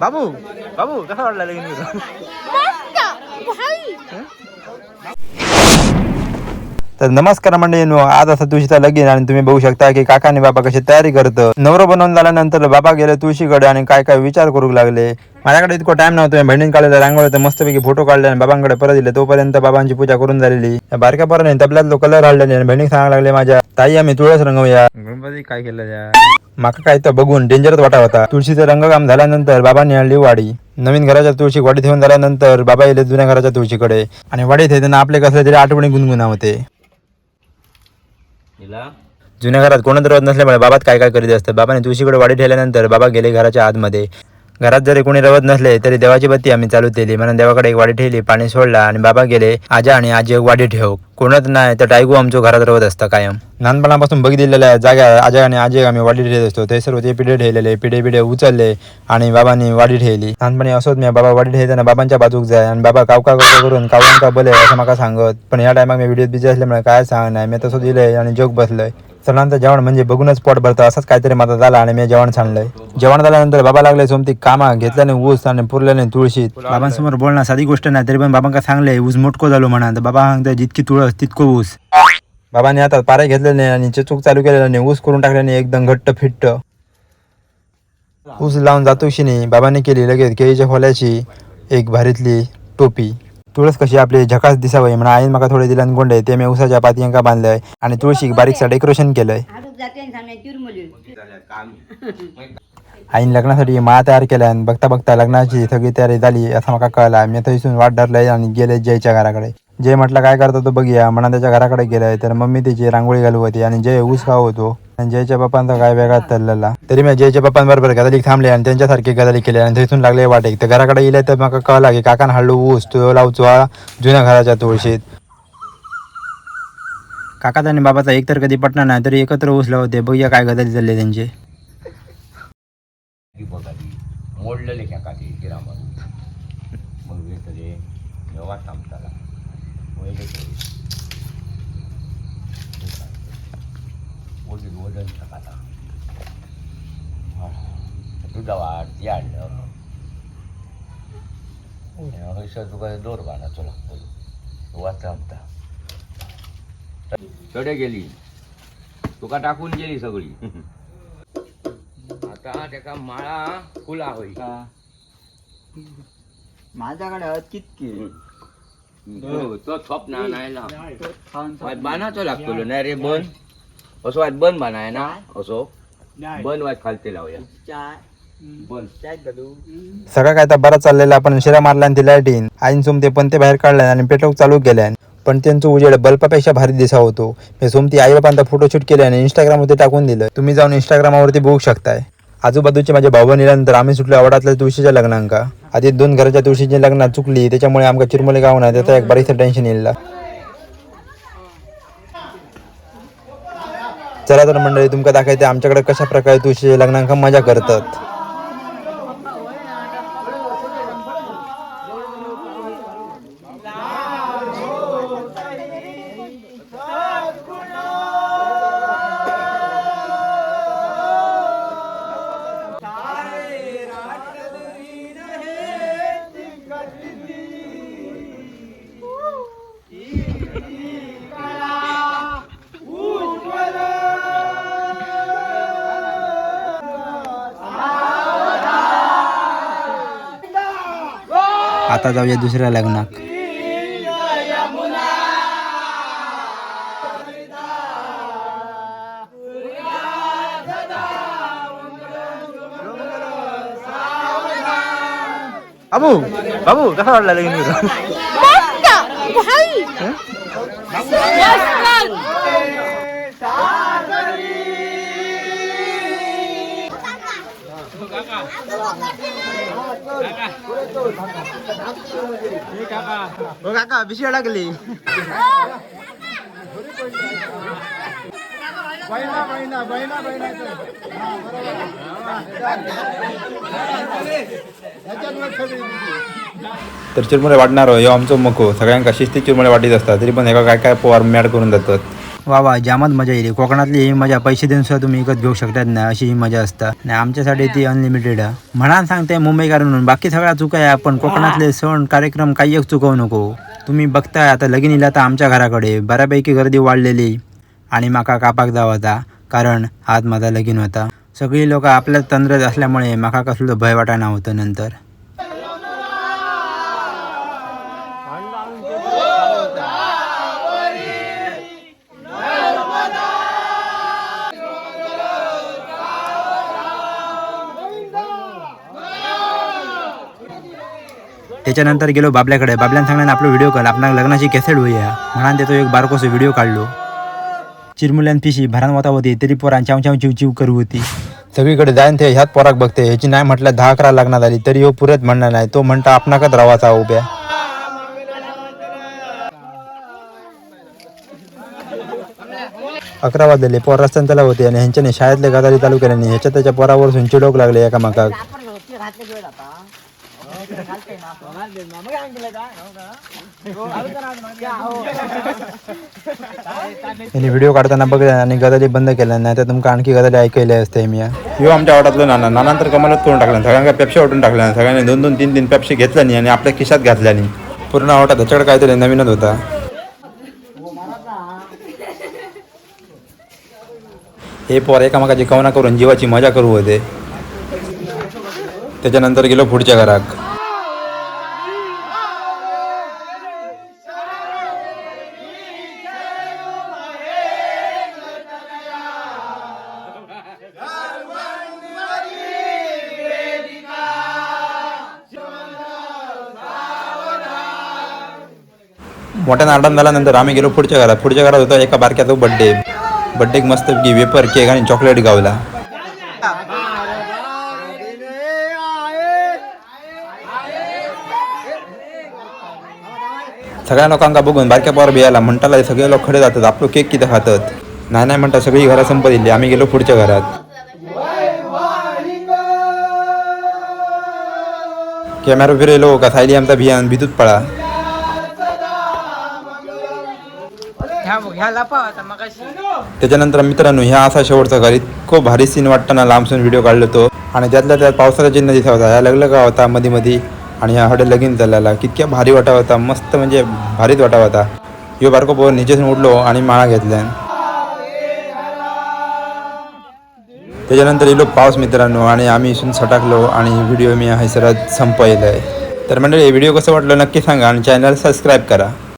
बाबू बाबू कसा वाटला लगीन करून? तर नमस्कार मंडळींनो, आज असं तुळशीचा लगीन आणि तुम्ही बघू शकता की काका आणि बाबा कशी तयारी करतं. नवरं बनवून झाल्यानंतर बाबा गेले तुळशीकडे आणि काय काय विचार करू लागले. माझ्याकडे इतकं टाइम नव्हतं. मी बहिणीने काढलेला रांगोळी तर मस्तपैकी फोटो काढले आणि बाबांकडे परत दिले. तोपर्यंत बाबांची पूजा करून झालेली. या बारक्या पोराने तबल्यातलो कलर हाडलेले आणि बहिणी सांगायला लागले माझ्या ताई आम्ही तुळस रंगवूया. गणपती काय केलं त्या? माका काय तर बघून डेंजरच वाटा होता. तुळशीचं रंगकाम झाल्यानंतर बाबांनी आणली वाडी. नवीन घराच्या तुळशी वाडी ठेवून झाल्यानंतर बाबा येले जुन्या घराच्या तुळशीकडे आणि वाडीत त्यांना आपले कसले तरी आठवणी गुणगुणा होते. जुन्या घरात कोणच राहत नसल्यामुळे बाबात काय काय करीत असतात. बाबाने तुळशीकडे वाडी ठेवल्यानंतर बाबा गेले घराच्या आतमध्ये. घरात जरी कोणी रवत नसले तरी देवाची बत्ती आम्ही चालू केली म्हणून देवाकडे एक वाडी ठेवली, पाणी सोडला आणि बाबा गेले आजा आणि आजी एक वाडी ठेव. कोणच नाही तर टायगू आमचो घरात रवत असतं कायम. लहानपणापासून बघितलेल्या जागा आजा आणि आजी आम्ही वाडी ठेवत असतो. ते सर्व ते पिढे ठेवलेले पिढे पिढे उचलले आणि बाबांनी वाडी ठेवली. लहानपणी असोच मी बाबा वाडी ठेवताना बाबांच्या बाजूक जाय आणि बाबा कावका कावका करून कावकांका बले असं माका सांगत. पण या टायमाक मी व्हिडिओत बिझी असल्यामुळे काय सांग नाही. मी तसं दिलंय आणि जोक बसलोय. सणांचं जेवण म्हणजे बघूनच पोट भरतं असंच काहीतरी माझा झाला आणि मी जेवण सांडलंय. जेवण झाल्यानंतर बाबा लागले सोमती कामा घेतल्याने ऊस आणि पुरल्याने तुळशीत. बाबांसमोर बोलणं साधी गोष्ट नाही तरी पण बाबांका सांगले ऊस मोटको झालो म्हणा तर बाबा सांगता जितकी तुळस तितको ऊस. बाबांनी आता पारे घेतलेले आणि चेचूक चालू केलेलं ऊस करून टाकल्याने एकदम घट्ट फिट्ट ऊस लावून जातोशीने बाबांनी केली लगेच केळीच्या खोल्याची एक भारीतली टोपी. तुळस कशी आपली झकास दिसावी म्हणून आईन माका थोडे दिल्यान गोंडे ते मी ऊसाच्या पातयांका बांधलंय आणि तुळशीक बारीकसा डेकोरेशन केलंय. हाडूक जाते आणि सामने चिरमुली. आईन लग्नासाठी माळा तयार केल्या आणि बघता बघता लग्नाची सगळी तयारी झाली असं माका कळला. मी थंयसून वाट धरलंय आणि गेले जयच्या घराकडे. जय म्हटलं काय करतो तो बघूया म्हणा त्याच्या घराकडे गेलाय तर मम्मी तिची रांगोळी घालू होती आणि जय ऊस खाऊ होतो आणि जयच्या पप्पांचा काय वेगळाच चाललेला. तरी मी जयच्या पप्पांबरोबर गदाली थांबले आणि त्यांच्यासारखी गदाली केली आणि थंयसून लागले वाटेक. तर घराकडे येले तर माका कळला की काकान हाडलो ऊस तो लावचो हा जुन्या घराच्या तुळशीत. काकाचा आणि बाबाचा एकतर कधी पटणार नाही तरी एकत्र ऊस लावते. बघूया काय गदाली चालली त्यांची. मोडलेले खेका ते गिरा मारून मग वेतले व्यवहार थांबताला वयले ते वजन वजन थकाता तुझा वाट ती हाडलं हयसर तुका दोर बांदाचो लागतलो वाट थांबता चडे गेली तुका टाकून गेली सगळी. आता त्याका माळा फुला होई. माझ्याकडे हत कितकी हो, तो थोप ना नाही वाट बाणाचो लागतलो नाही रे बन असो वाट बन बाणाय ना असो बन वाट खालते लावया चाय बन. चाय घालू. सगळं काय तर बरा चाललेला पण शिरा मारला आणि ती लाईटीन आईन सोमते पण ते बाहेर काढल्यान आणि पेटवूक चालू केल्यान पण त्यांचं उजेड बल्बापेक्षा भारी दिसा होतो. मी सोमती आई बाबांचा फोटोशूट केले आणि इंस्टाग्रामवरती टाकून दिलं. तुम्ही जाऊन इंस्टाग्रामवरती बघू शकताय. आजूबाजूचे माझे भाऊ निल्यानंतर आम्ही सुटलो आवडातल्या तुळशीच्या लग्नांका. आधी दोन घराच्या तुळशीच्या लग्नात चुकली त्याच्यामुळे आमका चिरमुले गाव नाही त्याचा एक बारीकसं टेन्शन येईल. चला तर मंडळी तुमका दाखवते आमच्याकडे कशा प्रकारे तुळशीच्या लग्नांका मजा करतात. आता जाऊया दुसऱ्या लग्नात. बाबू बाबू कसा वाटला लगीन करून? हो काका बिशी अडकली. तर चिरमुरे वाटणार हो, ह्यो आमचो मको सगळ्यांका शिस्ती चिरमुरे वाटीत असतात तरी पण हेका काय काय पोवार मॅड करून जातात. वा वा, जामच मजा येईल. कोकणातली ही मजा पैसे देऊन सुद्धा तुम्ही विकत घेऊ शकतात ना, अशी ही मजा असता. आणि आमच्यासाठी ती अनलिमिटेड आहे म्हणान सांगते मुंबईकर म्हणून. बाकी सगळ्या चुका आहे, पण कोकणातले सण कार्यक्रम काही एक चुकवू नको. तुम्ही बघताय आता लगीन तर आमच्या घराकडे बऱ्यापैकी गर्दी वाढलेली आणि माका कापाक जावाचा, कारण आज माझा लगीन होता. सगळी लोक आपल्याच तंद्रत असल्यामुळे माका कसलं भय वाटाणा होतं नंतर. त्याच्यानंतर गेलो बाबल्याकडे. बाबल्यान सांगण्यान आपलो व्हिडिओ कॉल, आपणाक लग्नाची कॅसेट होईया म्हणून त्याचो एक बारकोसो व्हिडिओ काढलो. चिरमुल्यान पिशी भरान वता होती तरी पोरान चाव चाव चिव चिव करू होती. सगळीकडे जाईन ते ह्यात पोराक बघते. ह्याची नाही म्हटलं 10-11 लग्नात आली तरी ह्यो पुरत म्हणणार नाही, तो म्हणता आपणाकच रावाचा उभ्या. 11 वाजलेले, पोर रस्त्यान त्याला होते आणि ह्यांच्याने शाळेतले गजाली चालू केल्याने ह्याच्या त्याच्या पोरावर चिडवक लागले एकामेकाक. यांनी व्हिडिओ काढताना बघितलं आणि गजाली बंद केल्या, नाही तर तुमका आणखी गजाली ऐकले असते मी. ह्यो आमच्या वाटातलो नाना. नाना तर कमालच करून टाकला, सगळ्यांना पेप्सी वाटून टाकल्या. सगळ्यांनी 2-2 3-3 पेप्सी घेतल्या नाही आणि आपल्या खिशात घातल्या नाही. पूर्ण वाटात त्याच्याकडे काहीतरी नवीनच होता. हे पोर एकामेकाची कवना करून जीवाची मजा करू होते. त्याच्यानंतर गेलो पुढच्या घरात. मोठ्या आरडान झाल्यानंतर आम्ही गेलो पुढच्या घरात. पुढच्या घरात होता एका बारक्याचा बड्डे. बड्डे मस्तपैकी वेपर केक आणि चॉकलेट गावला. सगळ्या लोकांका बघून बारक्या पोर बियाला म्हणताला सगळे लोक खडे जातात, आपलं केक किती खातात. नाही नाही म्हणता सगळी घरात संपत दिली. आम्ही गेलो पुढच्या घरात. कॅमेरा फिरलो का सायली आमचा भियान भितूत पळा. त्याच्यानंतर मित्रांनो ह्या असा शेवटचा घर. इतकं भारी सीन वाटताना लांबसून व्हिडिओ काढलो तो. आणि त्यातल्या त्यात पावसाचा चिन्ह दिसा होता. ह्या लग्न का होता मधी मधी आणि ह्या हॉटेल लगीन चाललेला कितक्या भारी वाटा होता, मस्त म्हणजे भारीच वाटा होता. ह्यो बारको पोर निचेसून उठलो आणि माळा घेतल्या. त्याच्यानंतर इलो पाऊस मित्रांनो आणि आम्ही इथून सटाकलो आणि व्हिडिओ मी हयसरात संपवला आहे. तर मंडळी व्हिडिओ कसं वाटलं नक्की सांगा आणि चॅनल सबस्क्राईब करा.